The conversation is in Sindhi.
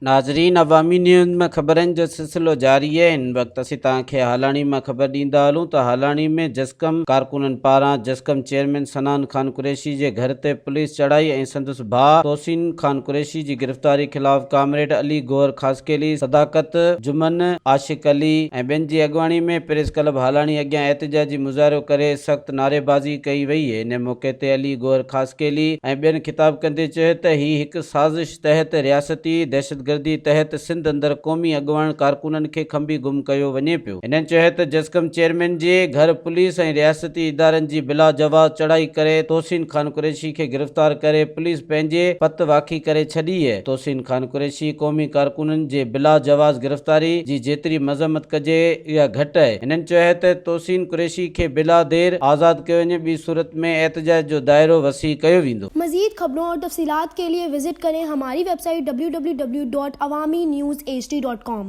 ناظرين عوامي نيوز ۾ خبرن جو سلسلو جاري اهي هن وقت اسين توهان کي هالاڻي مان خبر ڏيندا هلون ته هالاڻي ۾ جسقم ڪارڪنن پاران جسقم چيئرمين صنعان خان قريشي جي گهر تي پوليس چڙهائي ۽ سندس ڀاء توسين خان قريشي جي گرفتاري خلاف ڪامريڊ علي گوهر خاصخيلي، صداقت جمن، عاشق علي ۽ ٻين جي اڳواڻي ۾ پريس ڪلب هالاڻي اڳيان احتجاجي مظاهرو ڪري سخت نعريبازي ڪئي وئي ان موقعي تي علي گوهر خاصخيلي ۽ ٻين خطاب ڪندي چيو ته هي هڪ سازش تحت رياستي دهشتگردي تحت سنڌ اندر قومي اڳواڻ ڪارڪنن کي کنڀي گم ڪيو وڃي پيو. هنن چيو ته جسقم چيئرمين جي گهر پوليس ۽ رياستي ادارن جي بلا جواز چڙهائي ڪري توسين خان قريشي کي گرفتار ڪري پوليس پنهنجي پت واکي ڪري ڇڏي. توسين خان قريشي قومي ڪارڪنن جي بلا جواز گرفتاري جي جيتري مذمت ڪجي اها گهٽ آهي. هنن چيو ته توسين قريشي کي بلا دير آزاد ڪيو وڃي ٻي صورت ۾ احتجاج جو دائرو وسيع ڪيو ويندو. مزيد خبرون اور تفصيلات کے لئے وزٽ ڪرين ھماري web site www.awamiNewsHD.com.